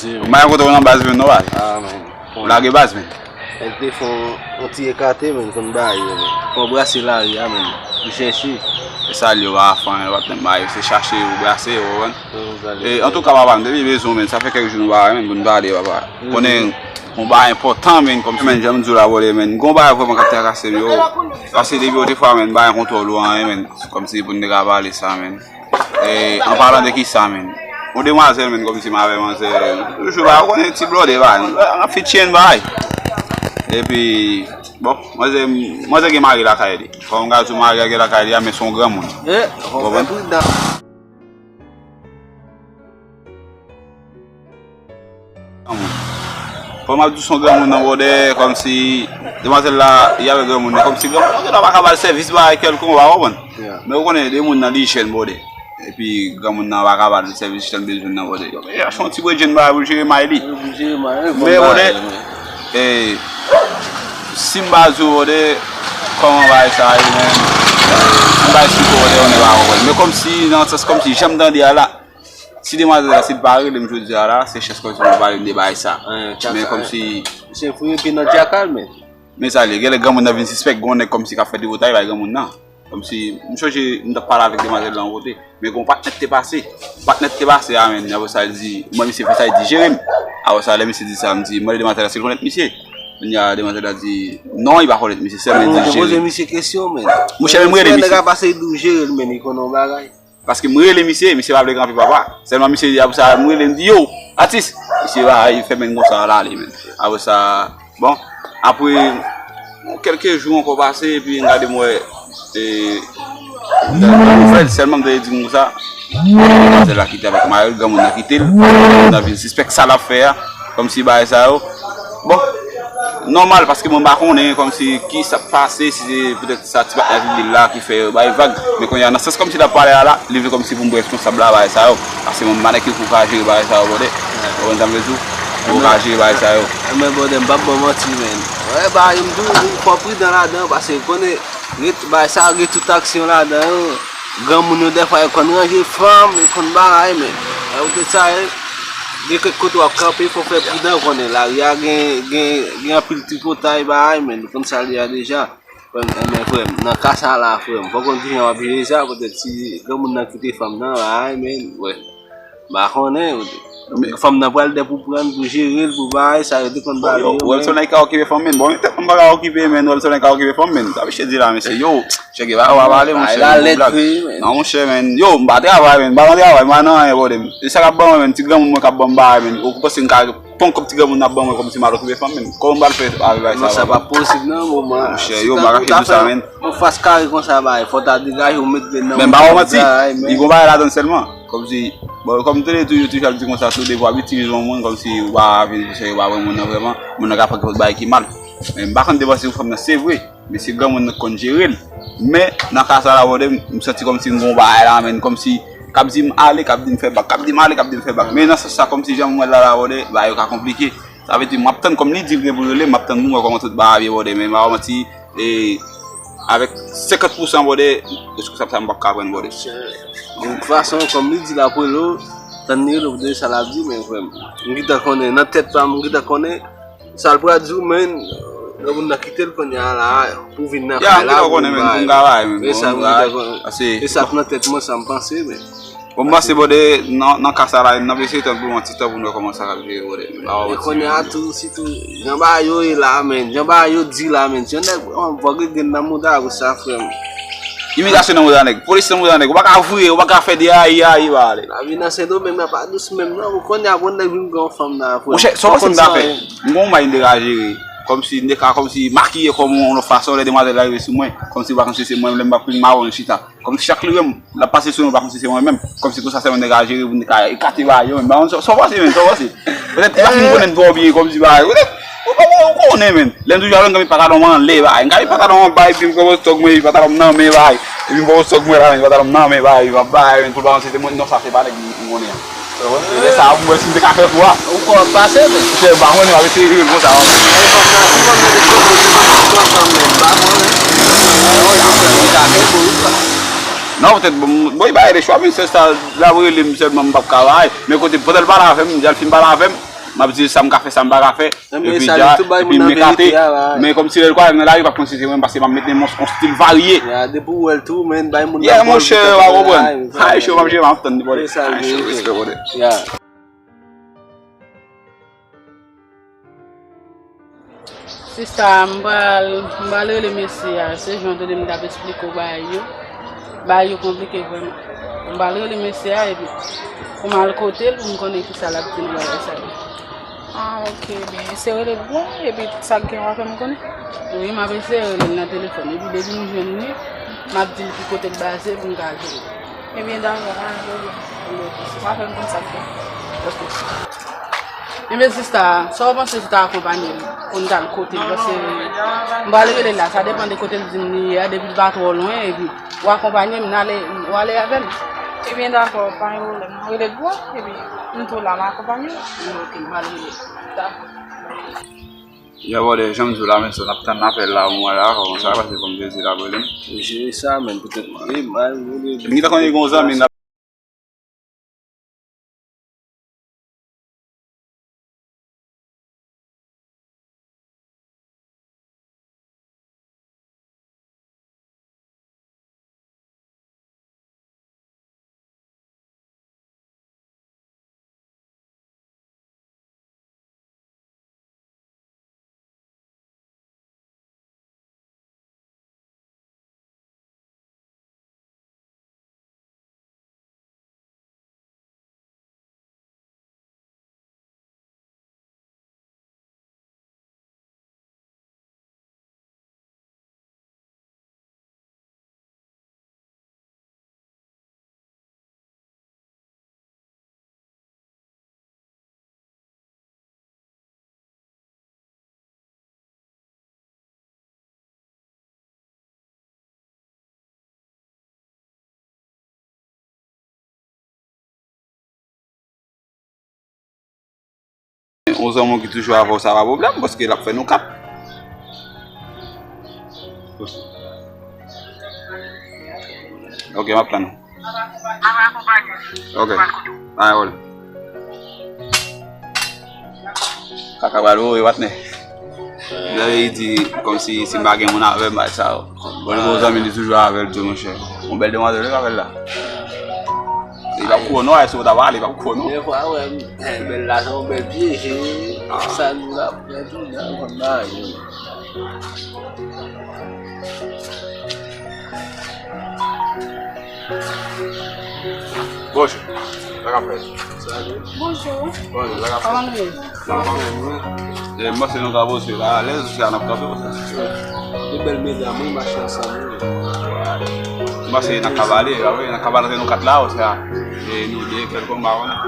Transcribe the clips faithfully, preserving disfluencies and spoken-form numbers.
M pa kontre w nan baz menm non baz. Ah, men. Ou lage baz menm. Nèg te fè yon, yon ti ekate menm, konn ba yo menm. Fò w brase lari a menm. Ou chèche. E sa li yo pa fè anyen, patnè m ba yo, se chache yo, brase yo, ou konprann? E, antouka, papa, m te byen bezwen w, menn. Sa fè kèk jou nou pa wè, menn, pou n pale, papa. Konnen, yon bagay enpòtan, menn, kòmsi, menn, jan m di w la, vòlè, menn. Gon bagay vrèman k ap trakase m, yo. Paske depi yo te fwa, menn, bagay kontwòl ou anyen, menn. Kòmsi pou n te ka pale sa, menn. E, an palan de kisa, menn? Yon demwazèl, menn, kòmsi m avè manzè. Toujou, ba, ou konnen ti blòdè, ba. N ap fitye n, bay. Epi, bon, manzè, manzè gen mari lakay li. Kòm m ka di w, mari a gen lakay li a, men se yon granmoun. Ou konprann? Granmoun. Fò m ap di w se yon granmoun nan bòdè, kòmsi demwazèl la, li avèk granmoun nan, kòmsi granmoun nan pa ka ba l sèvis bagay kèlkonk, ou pa konprann? Men ou konnen, de moun nan li jèn bòdè. Epi granmoun nan pa ka ba l sèvis jan l bezwen nan bòdè. Yo, yo, se yon ti bredjenn bagay pou l jere may li. Men bòdè, e, si m pa di w bòdè, kòman bagay sa ye, menn? M pa esplike w bòdè, ou pa konprann. Men kòmsi, nan sans kòmsi, jan m tande a la, si demwazèl la, si l pa rele m jodi a la, se chans kòmsi pou pale m de bagay sa. Men kòmsi. Se fouye pye nan djaka l, men. Men sa l ye, genlè granmoun nan vin sispèk, gon nèg kòmsi k ap fè tripotay bay granmoun nan. Kòmsi, m sonje, m t ap pale avèk demwazèl la yon kote. Men gon patnè k te pase. Patnè k te pase a, menn, apre sa, l di, mwen, misye fè sa, l di, jere m. Apre sa, lè misye di sa, m di, mande demwazèl la si l konèt misye. Kounye a, demwazèl la di, non, li pa konèt misye, sèlman li di jere. Poze misye kesyon, menn. Monchè, men m rele misye. Nèg la pase, li di w jere l, menn, li konn yon bagay. Paske m rele misye, misye pa vle kanpe papa. Sèlman misye di apre sa, m rele, m di, yo, atis! Misye pa, li fèmen konsa, l ale, menn. Apre sa, bon, apre, kèlke jou ankò pase, epi m gade m wè, e, nouvèl, sèlman m te di m konsa, demwazèl la kite avèk mari l, granmoun nan kite l, granmoun nan vin sispèk sa l ap fè a, kòmsi bagay sa yo. Bon, nòmal, paske mwen m pa konnen kòmsi ki sa k pase, si se petèt sa ti patnè vin di l la ki fè yo bay vag. Men kounye a, nan sans kòmsi l ap pale a la, li vle kòmsi pou m pran responsab la bagay sa yo. Paske mwen m pa nèg ki pou ka jere bagay sa yo, bòdè. Ou konprann sa m vle di w? Pou ka jere bagay sa yo. Men bòdè, m p ap ba w manti, menn. Wè, bagay yo m di w, fò w pridan ladan, paske konnen, ret, bagay sa gen tout aksyon ladan yo. Granmoun yo, dèfwa, yo konn ranje fanm, yo konn bagay, men. Lè ou te sa, gen kèk kote w ap kanpe, fò w fè pridan, konnen lari a gen, gen, gen anpil tripotay, bagay, men, nou konn sa l ye a deja. Frè m, enben, frè m, nan ka sa la, frè m, fò w konn kijan w ap jere sa, petèt si granmoun nan kite fanm nan, bagay, men, wè. M pa konnen, fanm nan pral dè pou pran l, pou jere l, pou bagay, sa yo te konn pale yo, ou wè l se yon nèg ki ka okipe fanm, men, bon, men tèt mwen pa ka okipe, men, ou wè l se yon nèg ki ka okipe fanm, men, sa misye di la, mesye, yo. Chèke, pa, pa pale, monchè, men, blag. Non, monchè, men. Yo, m pa travay, men. M pa nan travay, m pa nan anyen, bòdè. E sa k ap ban mwen, men. Ti granmoun mwen k ap ban m bagay, men. Ou panse m ka pran kòb ti granmoun nan ap ban mwen kòmsi m al okipe fanm, men. Kòman m pral fè avè bagay sa yo? Non, sa pa posib nan moman. Monchè, yo, m pa ka fè sa, men. Yon fas kare konsa, bagay, fò w ta degaje w, met grenn nan. Men m pa ba w manti, li gon bagay ladan l sèlman. Kòmsi, bon, kòm m tande toujou, toujou ap di konsa, tou de pou w ap itilize yon moun, kòmsi ou pa vin pou sèvi, ou pa pran moun nan vrèman, moun nan ka fè kèk bagay ki mal. Men m pa konn depanse pou fanm nan, se vre. Men se granmoun nan k konn jere l. Men, nan ka sa la, bòdè, m, m santi kòmsi m gon bagay la, men, kòmsi k ap di m ale, k ap di m fè bak, k ap di m ale, k ap di m fè bak. Men nan sans sa, kòmsi jan m wè l la, la, bòdè, bagay yo ka konplike. Sa vle di, m ap tann kòm li di l gen pou l rele, m ap tann pou m wè kòman tout bagay ap ye, bòdè. Men m pa manti, e, avèk senkant pousan, bòdè, responsab sa m p ap ka pran, bòdè. De tout fason, kòm li di l ap rele w, tann li rele w pou tande sa l ap di, men frè m, m gentan konnen, nan tèt pa m, m gentan konnen, sa l pral di w, men, granmoun nan kite l kounye a la, pou vin nan kay la, pou bay. E sa m gentan konnen. E sa k nan tèt mwen, sa m panse, men. Bon, m panse, bòdè, nan, nan ka sa la, n ap eseye tann pou yon ti tan pou n wè kòman sa k ap jere, bòdè. Men kounye a tou, sitou, jan bagay yo ye la, men, jan bagay yo di la, men, si yon nèg, oh, bògè gen nan mouda konsa, frè m. Imilyasyon nan mouda nèg, polis nan mouda nèg, ou pa ka vire, ou pa ka fè de ayi, ayi, pa ale. Lavi nan Sendomeng nan pa dous menm non, ou konnen apre nèg vin gen yon fanm nan apre. Monchè, sa w panse m ta fè? M gon bagay m te ka jere. Kòmsi, m te ka, kòmsi, makiye kò m yon lòt fason, lè demwazèl la rive sou mwen. Kòmsi, ou pa konn si se mwen, lè m ap vin mawon chita. Kòmsi chak li wè m, l ap pase sou mwen, ou pa konn si se mwen menm. Kòmsi konsa sèlman m te ka jere pou m te ka ekate bagay yo, men m pa konn sa w panse, men, sa w panse. Petèt, m pa fin konnen m twò byen, kòmsi bagay, petèt, ou pa, ou konnen, men. Lè m toujou avè m, m ka met pantalon mwen anlè, bagay. M ka met pantalon anba, epi m pran pòz tòg mwen, epi pantalon m nan men, bagay. Epi m pran pòz tòg mwen la, men pantalon m nan men, bagay, epi m ap bagay, men, pou l pa panse se mwen, non, sa se pa nèg m konnen an. Lè sa a, pou m wè si m te ka fè kou a. Ou kò ap pase, men. Monchè, m pa konnen, m ap eseye jere l konsa, wi. Non, petèt, bon, bon, li bay de chwa, men se sa, l ap rele m sèlman, m p ap ka bay. Men kote, pandan l pale avè m, m di al fin pale avè m. M ap di l sa m ka fè, sa m pa ka fè. Epi dja, epi m ekate. Men kòmsi lè l kwè nan lari, l p ap konn si se mwen, paske m ap mete yon stil varye. Yeah, depi w wè l tou, men bay moun nan. Yeah, monchè, w a konprann. Ay, cho, m ap jere, m ap tann li, brother. Ay, cho, respè, brother. Yeah. Sista, m pral, m pral rele mesye a. Se jan w tande m t ap esplike w bagay yo. Bagay yo konplike vrèman. M pral rele mesye a epi pou m al kote l pou m konnen kisa l ap di nan bagay sa yo. Ah, ok, ebyen, eseye rele l pou mwen, epi sa k gen w a fè m konnen. Wi, m ap eseye rele l nan telefòn. Epi depi m jwenn li, m ap di l ki kote l baze pou m ka jwenn li. Ebyen, dakò, pa gen pwoblèm. W a fè m konn sa k fèt. Ok. Ebyen, sista, sa w panse si w ta akonpanye m pou n t al kote l? Paske m pral rele l la, sa depann de kote l di m li ye a, depi l pa twò lwen, epi w akonpanye m, n ale, w ale avè m. Ebyen, dakò, pa gen pwoblèm. Rele l pou mwen, epi m tou la, m akonpanye w. Ok, m pral rele l. Dakò. Yo, brother, jan m di w la, men sa, n ap tann apèl la, mwen la, kòman sa, paske kòm te di la, brother. Jere sa, men, poutèt, e, mal, brother. M gentan konnen gen yon zanmi, n ap Yon zanmi w ki toujou avè w, sa pa pwoblèm, paske l ap fè nou kat. Ok, m ap tann ou. Ok. Ay, wòl. Kaka pral woye, patnè. Lè li di, kòmsi, si m pa gen moun avè m, bay sa yo. Bon, li gon zanmi, li toujou avè l tou, monchè. Yon bèl demwazèl, wi, k avè l la. Li p ap kouwone w, si w ta pale, li p ap kouwone w. Dèfwa, wè, bèl la, se yon bèl pye, se sa nou la, fè tou, nan konn bagay yo. Bonjou. Sa k ap fèt? Bonjou. Bonjou, sa k ap fèt? Kòman nou ye? Sa va, mwen. E, m panse nou ka poze la, alèz, se a n ap kanpe konsa. De bèl medam, wi, mache ansanm, wi. M panse n ap ka pale, a wi, n ap ka pale antre nou kat la, ou sa, e nou de, kèlkonk, m pa konnen.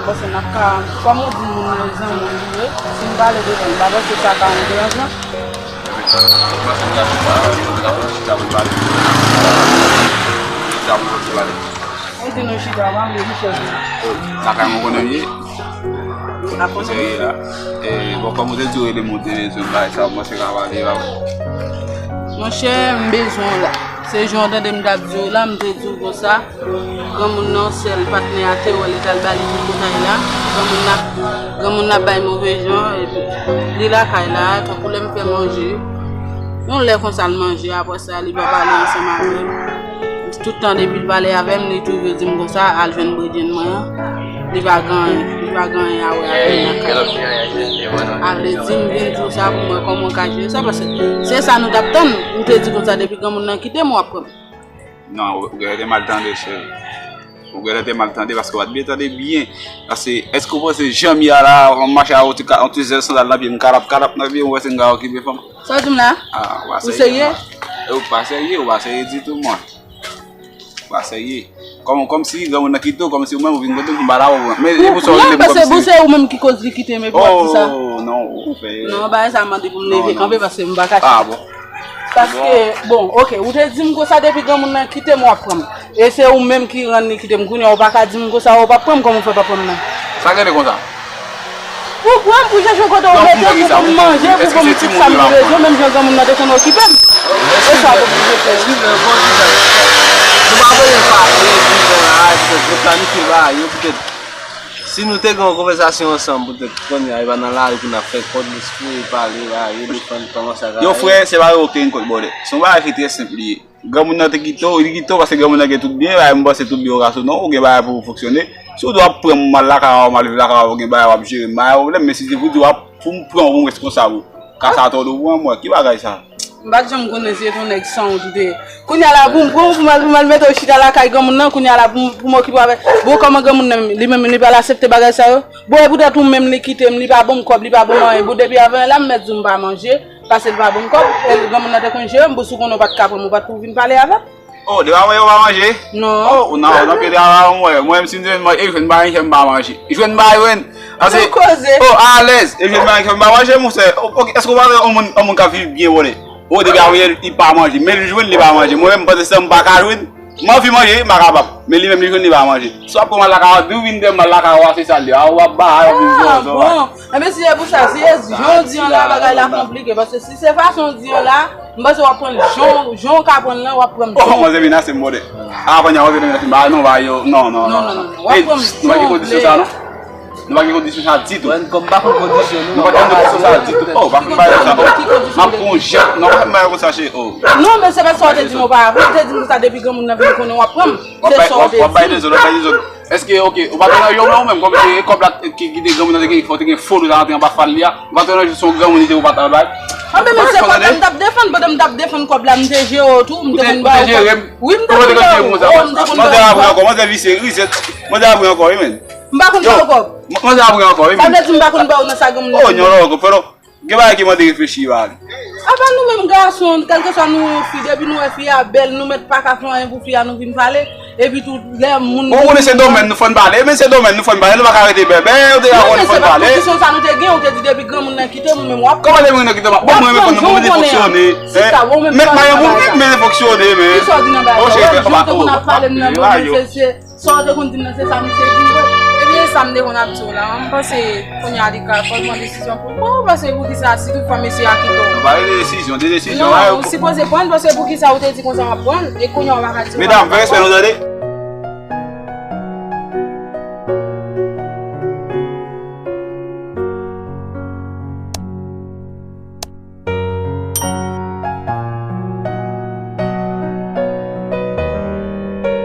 Paske n ap ka, kòm ou di moun nan zanmi w li ye, si n pale devan l, m pa panse sa ka yon deranjman. Ou di nou chita, pa vle nou chèche. Lakay mwen konnen m ye. Ou pa konnen? Serye la. E, bon, kòm ou te di w rele m, ou te bezwen bay sa, mwen se ka pale, pa vre? Monchè, m bezwen w la. Se jan w tande m t ap di w la, m te di w konsa. Granmoun nan, sèl patnè a te wè, li t al ba li tripotay la. Granmoun nan, granmoun nan bay move jan, epi li lakay la, tankou lè m fè manje. Yon lè konsa l manje, apre sa, li pa pale ansanm avè m. Tout tan depi l pale avè m, li toujou di m konsa, al jwenn bredjenn mwen an. Li pa gen anyen, li pa gen anyen a wè avè m lakay. A vle di, m vin di w sa pou m wè kòman w ka jere sa, paske se sa nou t ap tann. M te di konsa, depi granmoun nan kite m, w ap pran m. Non, ou, ou genlè te mal tande, cheri. Ou genlè te mal tande paske w pa t byen tande byen. Paske, èske w panse jan m ye a la, w ap mache a yon ti ka, yon ti zèl sandal nan pye m, kalap, kalap nan pye m, ou wè si m ka okipe fanm? Sa w di m la? Ah, ou pa serye? Ou serye? E ou pa serye, ou pa serye ditou, mwen. Ou pa serye. Kòm, kòmsi granmoun nan kite w, kòmsi ou menm ou vin kote m pou m pale avè w. Men, e pou sa w rele m kòmsi. Pou se ou menm ki koz li kite m, epi w ap di sa. Oh, non, ou fè. Non, bagay sa mande pou m leve kanpe paske m pa ka chita. Ah, bon. Paske, bon, ok, ou te di m konsa depi granmoun nan kite m, w ap pran m. E se ou menm ki rann li kite m. Kounye a, ou pa ka di m konsa, w ap pran m, kòman w fè pa pran m nan? Sa k rele konsa? Pou pran m, pou chèche yon kote w mete m, pou ban m manje, pou ban m tout sa m bezwen, menm jan granmoun nan te konn okipe m. E sa w oblije fè. Eskize, bon, di sa. Nou pa bezwen pale, di sa, nou planifye bagay yo, poutèt Si nou te gen yon konvèsasyon ansanm poutèt kounye a, e pa nan lari pou n ap fè kont, espere pale, rayi, defann, kòman sa ka ye. Yo, frè, se pa rewo ki te gen kont bòdè. Se yon bagay ki trè senp li ye. Granmoun nan te kite w, li kite w paske granmoun nan gen tout byen, bagay, m panse tout byen ou ka sou non, ou gen bagay pou ou fonksyone. Si w di w ap pran m, m al lakay ou, m al viv lakay ou, ou gen bagay w ap jere, m pa gen pwoblèm, men si se pou di w ap, pou m pran ou, pou m reskonsab ou, ka sa tòde w pran mwen, ki bagay sa? M pa t janm konnen si se te yon nèg sanwont ou te ye. Kounye a la, pou m pran w, pou m al, pou m al mete w chita lakay granmoun nan, kounye a la, pou m, pou m okipe w avè. Bon, kòman granmoun nan, li menm, li pral aksepte bagay sa yo? Bon, e poutèt ou menm, li kite m, li pa ban m kòb, li pa ban m anyen. Bon, depi avan la, m mèt di w m pa manje, paske li pa ban m kòb. E granmoun nan te konn jere m, bon, si w konnen w pa t ka pran m, ou pa t pou vin pale avè m. Oh, depi avan yo pa manje? Non. Oh, ou nan, ou nan pye travay mwen. Mwen menm, si m te jwenn manje, e jwenn bagay, m pa manje. Jwenn bagay, jwenn. Ase, koze. Oh, alèz. E jwenn bagay, m pa manje, monchè. Oh, ok, èske ou pa wè yon moun, yon moun k ap viv byen, bòdè? Oh, depi avan yè, li pa manje. Men li jwenn, li pa manje. Mwen menm, pandan se tan, m pa ka jwenn. M anvi manje, wi, m pa kapab. Men li menm, li jwenn, li pa manje. Si w ap pran m al lakay ou, di w vin dèyè m al lakay ou a, se sa l ye. A, w ap ba, a, w ap vin zòzò. Ah, bon. Enben, si se pou sa, si se jan w di an la, bagay la konplike. Paske si se fason w di an la, m panse w ap pran l jan, jan w ka pran l lan, w ap pran l. Oh, manzè menace m, bòdè. A, pandan manzè menace m, a, non, ba yo, non, non, non, non, non. W ap pran l jan w vle. Nou pa gen kondisyon sa, non. Nou pa gen kondisyon sa ditou. Mwen, kòm m pa konn kondisyon nou, nou pa gen kondisyon sa ditou. Oh, pa fè bagay sa, oh. M ap pran yon jèt. Non, pa fè bagay konsa, cheri, oh. Non, men se pa sa w te di m oparavan. Ou te di m sa depi granmoun nan vin konnen w ap pran m. Se sa w te di m. W ap bay dezòd, w ap bay dezòd. Èske, ok, ou pa t nan jwe ou menm, kòm se kòb la ki, ki te granmoun nan te gen, fò te gen fo nou ta rantre anba fal li a. Ou pa t nan jwe, se yon granmoun li te ou pa t al bay. Anben, men se kòb la m t ap defann, pandan m t ap defann kòb la, m te jere w tou, m te konn ba ou kòb. Wi, m te konn ba ou, oh, m te konn ba ou kòb. Manzè la vre ankò, manzè visye, rizèt. Manzè la vre ankò, wi, men. M pa konn ba ou kòb. Manzè la vre ankò, wi, men. Sa vle di m pa konn ba ou nan sa granmoun nan. Oh, non, non, non, non. Gen bagay ki mande reflechi, bari. Apa nou menm gason, kèlkeswa nou fi, depi nou wè fi a bèl, nou mèt pa ka fè anyen pou fi a, nou vin pale. Epi tou, lè moun... Bon, ou konnen se domèn nou, fò n pale. Men se domèn nou, fò n pale. Nou pa ka rete bèbè, ou te ka konnen fò n pale. Non, men se pa kondisyon sa nou te gen, ou te di depi granmoun nan kite m, ou menm w ap pran. Kòman depi granmoun nan kite m? Bon, mwen menm, mwen fonksyone. Sista, ou menm... Mèt pa gen moun ki men fonksyone, men. Ki sa w di nan bagay sa? Ou te konn ap pale m nan, bon, men se, se, Sa w te konn di m nan, se sa misye di m vre. Ebyen, sa m te konn ap di w la, m panse kounye a li ka, fò l pran desizyon pou l pran, ou panse poukisa, si tout fwa mesye a kite w? Nou pale de desizyon, de desizyon. Non, ou sipoze pran l, paske poukisa ou te di konsa w ap pran l, e kounye a w pa ka di w pa pran l? Medam, fè respè nou, tande.